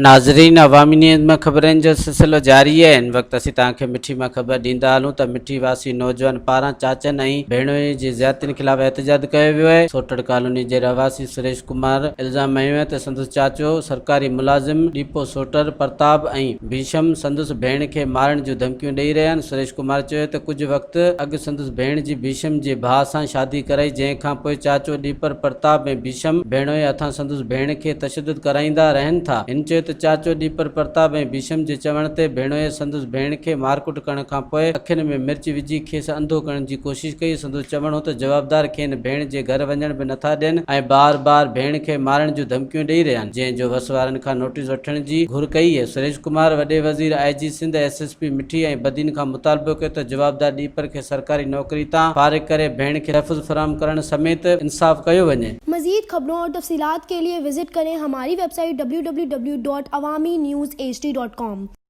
ناظرين عوامي نيوز ۾ خبرن جو سلسلو جاري آهي هن وقت اسين توهان کي مٺي مان خبر ڏيندا هلون ته مٺي واسي نوجوان پاران چاچن ۽ ڀيڻوئي جي زيادتين خلاف احتجاج ڪيو ويو آهي سوٽڙ ڪالوني جي رهواسي سريش ڪمار الزام هنيو آهي ته سندس چاچو سرڪاري ملازم ڏيپو سوٽر پرتاب ۽ ڀيشم سندس ڀيڻ کي مارڻ جون ڌمڪيون ڏئي رهيا آهن سريش ڪمار چيو ته ڪجهه وقت اڳ سندس ڀيڻ جي ڀيشم جي ڀاء سان شادي ڪرائي جنهن کان پوء چاچو ڏيپر پرتاب ۽ ڀيشم ڀيڻوئي هٿان سندس ڀيڻ کي تشدد ڪرائيندا رهن ٿا. هن چيو ته چاچو ڏيپر پرتاب ۽ ڀيشم جي چوڻ تي ڀيڻوئي سندس ڀيڻ کي مارڪٽ ڪرڻ کان پوء اکين ۾ مرچ وجهي کيس انڌو ڪرڻ جي ڪوشش ڪئي. سندس چوڻ هو ته جوابدار کين ڀيڻ جي گهر وڃڻ به نٿا ڏين ۽ بار بار ڀيڻ کي مارڻ جون ڌمڪيون ڏئي رهيا آهن، جنهن جو وس وارن کان نوٽيس وٺڻ جي گهر ڪئي اهي. سريش ڪمار وڏي وزير، I G Sindh, S S P Mithi ۽ Badin کان مطالبو ڪيو ته جوابدار ڏيپر کي سرڪاري نوڪري تان فارغ ڪري ڀيڻ کي تحفظ فراهم ڪرڻ سميت انصاف ڪيو وڃي. مزيد خبرون اور تفصيلات کے لئے وزٽ ڪرين ھماري website W W W dot Awami news H D dot com.